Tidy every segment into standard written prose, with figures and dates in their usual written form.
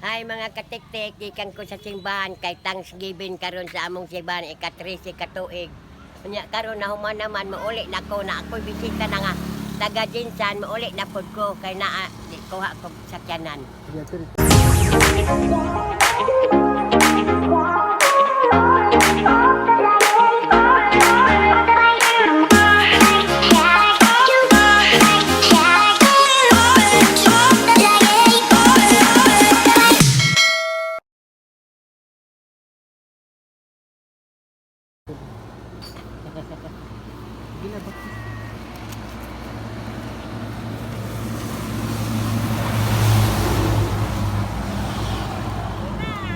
Hi, mga katiktik, gikan ko sa simbahan kay Thanksgiving karon sa among simbahan, ika-13 ka tuig. Unya karon nahuman naman, mauli na ko na ako'y bisita na nga taga GenSan, mauli na pud ko kay naa di kuha ko sakyanan.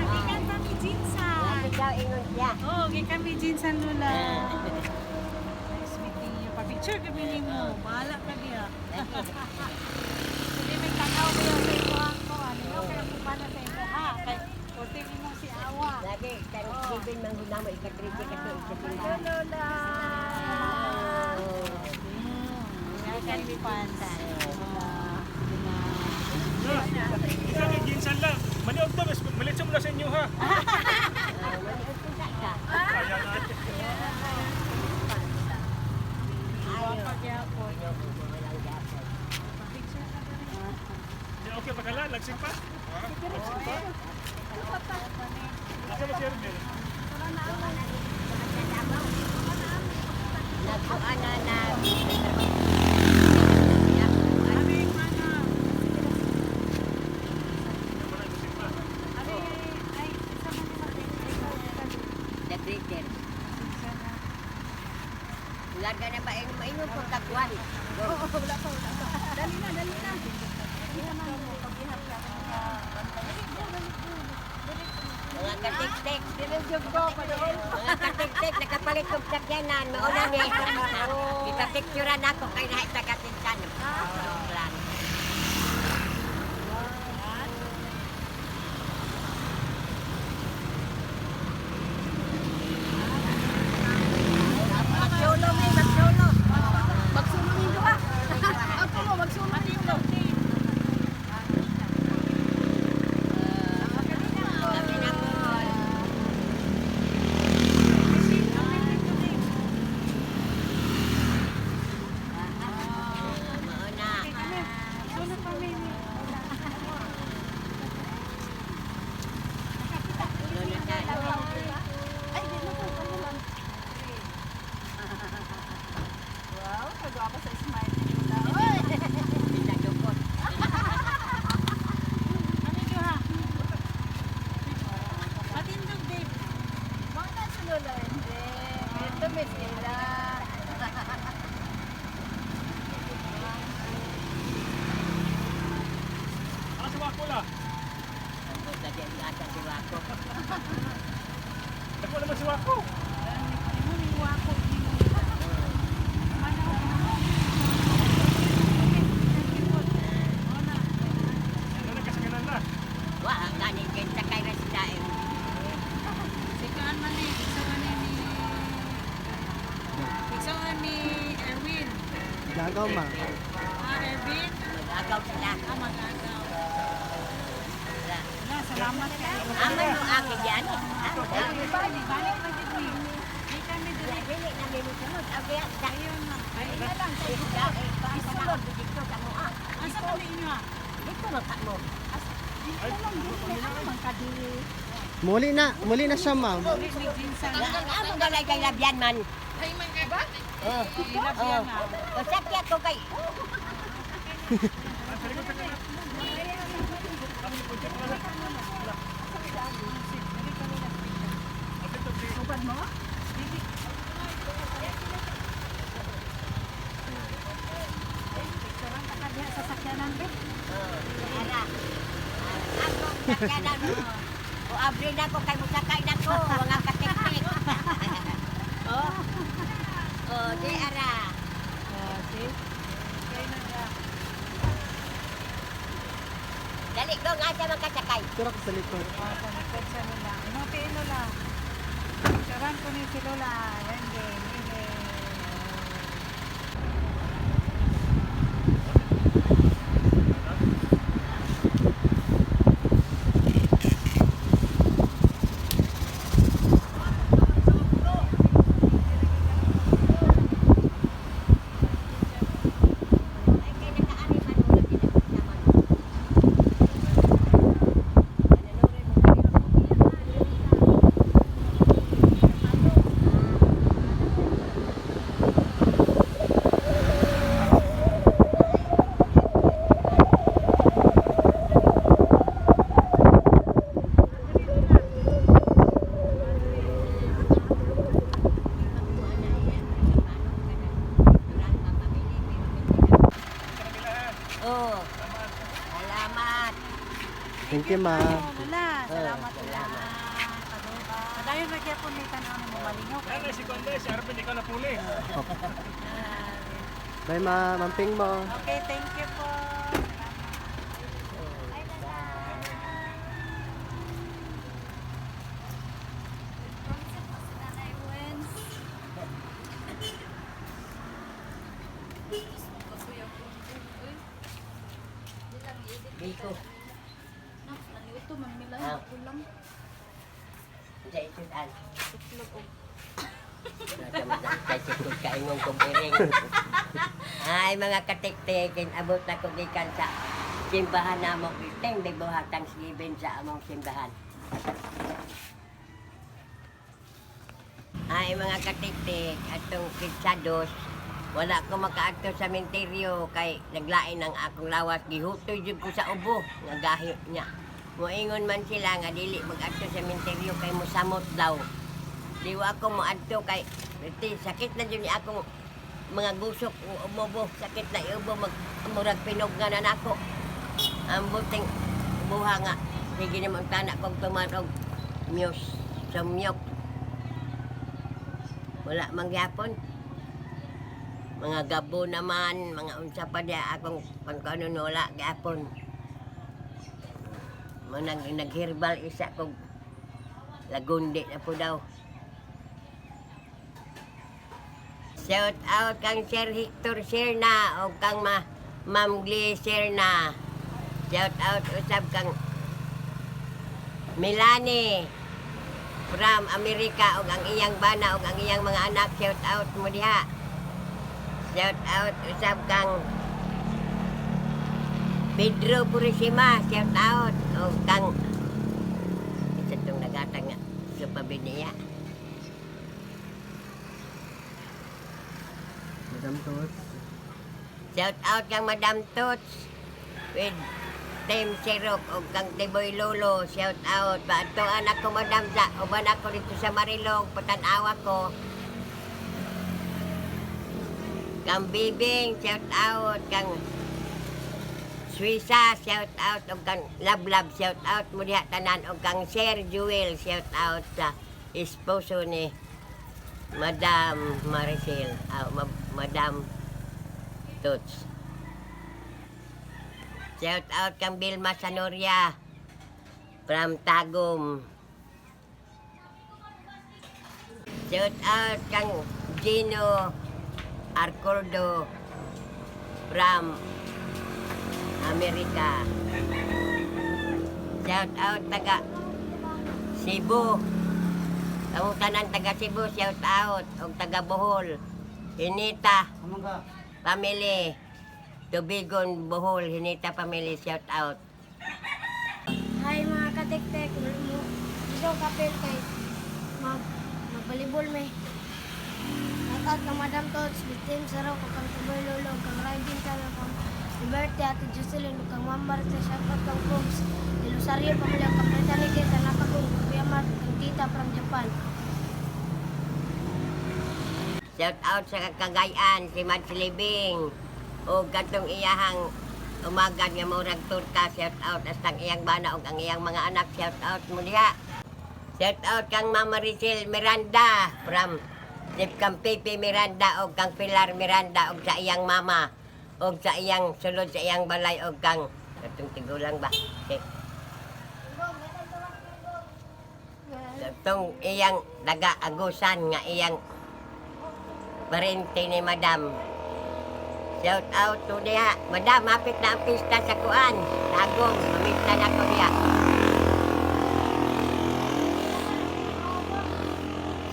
Gikan kami GenSan. Ikaw ingon siya. Oh, gikan mi GenSan, Lola. Nice meeting you. Pa-picture kami nimo. Bahala ka diya. Hindi may tanaw ko yung sa imo ko. Ano no kaya kumana sa imo ha. Kay kurti nimo si Awa. Lagi Thanksgiving man gud namo, ika-13 ka tuig sa simbahan. Lola. Gikan mi pansa. Ikaw kay GenSan lang. Maniog to, mas malitso mo na sa inyo ha. Maniod ka. Ayan na. Ayo. Pagyapon. Walang gyapon. Pa-picture ka dali. Okay, pagkala, lagsing pa. Lagsing pa. Asa ba si Erwin? Nagkuan na na. Abi mana. Abi ay isa man ni The greeter. Larga na ba ingon kong tagwan? Oo, wala pa, wala pa. Dali na, dali na. Mga katiktik. Mga katiktik, nakapalit kong sakyanan. Mauna ni. Ipapicturan ako kay nahay sa katinsan. Plan. Magsulo mi, magsulo. Magsulo nindo ha. Ako mo magsulo nindo. Kami na po. Mauna. Sulo pa mi. Sulo na tayo. Ay, di na po kamo lang. Wow, kagwapo sa smile ni Lola. Oy! Pinadukot. Ano nyo ha? Matindog, babe. Mga si Lola, hindi. Ito, miss nila. Ah, si Wako la. Ang buta dyan, asa si Wako. Dako naman si Wako. Mo ni Wako. Ano na kasaganan na? Wa, ang ganing dyan sa kay Rasta. Sikaan man ni, iksawan ni Iksawan ni Erwin. Gagaw ma. Ah, Erwin. Mag-agaw sila. Ah, mag-agaw. Wala. Wala, salamat kayo. Aman mo akin yan. Eh. Balik, balik lang dito. Di kami dili. Dili na may musunod. Abi, sa Ayun na. Ay, na lang. Isulod dito sa mo ah. Asa man na inyo ah? Dito man ka mo. Dito lang, dito lang. Ano man ka dili? Muli na siya, ma'am. Dili ni GenSan. Ang among galay kay labyan man. Ay, man ka ba? Oh. Labyan ah. O sakya ko kay Ah, sa likod sa kanan. Kami ni Punjab na. Ubad mo? Picturean ta ka diha sa sakyanan, be. Oh, ara. Ako sakyanan mo. O abri na ko kay musakay na ko mga katiktik. Oh. Oh, di ara. Oh, see? Okay na ka. Dali ko nga sa mga kasakay. Tira ko sa likod. Oh, sa likod sa Lola. Inuti Lola. Picturean ko ni si Lola. Wendy, Mili. Thank you, ma'am. kaayo, Lola. Salamat, Lola. Padayon ra gyapon ni tan-aw nimo malingaw Yan kay. si Konde, si Arvin, ikaw na puli. Bye, ma'am. Amping mo. Okay, thank you po. Biko. Ah. Sa isudan. Kaingon kong iring. Ay, mga katiktik, abot na ko gikan sa simbahan namo. Ting, may buhatang silibin sa among simbahan. Ay, mga katiktik, atong pitsados, wala ko makaadto sa menteryo kay naglain ang akong lawas. Gihutoy jud ko sa ubo nga gahi niya. Moingon man sila nga dili mag-adto sa menteryo kay mosamot daw. Di wa ako moadto kay iti, sakit na jud ni akong mga gusok umubo, sakit na iubo, mag murag pinog nga na nako. Ang buting buha nga sige naman tana kog tuman og muse sumyok. Wala man gyapon. Mga gabo naman, mga unsa pa diya akong pagkaano wala gyapon. Manang nagherbal isa kog lagundi na po daw. Shout out kang Sir Hector Serna o kang Ma'am Glee Serna. Shout out usab kang Milani from Amerika ug ang iyang bana ug ang iyang mga anak, shout out mo diha. Shout out usab kang Pedro Purisima, shout out ug kang isa tong nagatag nga supabi niya. Madam Tots. Shout out kang Madam Toots with Team Sirok ug kang Tiboy Lolo. Shout out. Paadto anak ko, Madam, sa uban ako dito sa Marilong patan-awa ko. Kang Bibing, shout out kang Suiza, shout out ug kang Lablab, shout out mo diha tanan ug kang Sir Jewel, shout out sa esposo ni Madam Maricel, Madam Toots. Shout out kang Vilma Sanoria from Tagum. Shout out kang Gino Arcordo from Amerika. Shout out taga Cebu. Ang tanan taga Cebu, shout out. Og taga Bohol. Hinita family. Tubigon, Bohol, Hinita family, shout out. Hi, mga katektek, mo dito kapel kay mag magbalibol may. Shout out kang Madam Tots, with Team Saro, kang Tuboy Lolo, kang Raibin Channel, kang Liberty, Ate Jocelyn, kang Ma'am Marce, shout out kang Pogs, De Rosario Pamilya, kang Brittany Kay, Tanaka Kong, Kuya Mark, kang Tita from Japan. Shout out sa Cagayan, si Mads Libing. O katong iyahang umagad nga murag turka, shout out hastang iyang bana og ang iyang mga anak, shout out mo diha. Shout out kang Mama Maricel Miranda from kang Pepe Miranda og kang Pilar Miranda og sa iyang mama og sa iyang sulod sa iyang balay og kang katong tigulang ba. Okay. Katong iyang daga agusan nga iyang parente ni Madam. Shout out to diha. Madam, hapit na ang pista sa kuan. Tagong, mamista na ko diha.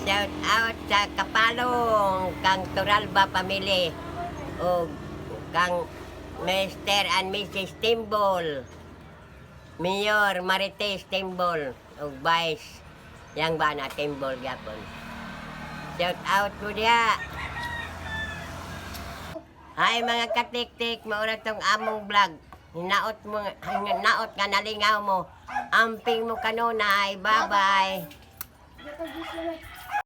Shout out sa Kapalong, kang Turalba family o kang Mr. and Mrs. Timbol. Mayor Marites Timbol o Vice yang ba na Timbol gyapon. Shout out mo diha. Hi, mga katiktik, maura tong among vlog. Hinaot mo, hinaot nga nalingaw mo. Amping mo kanunay. Bye-bye. Bye-bye.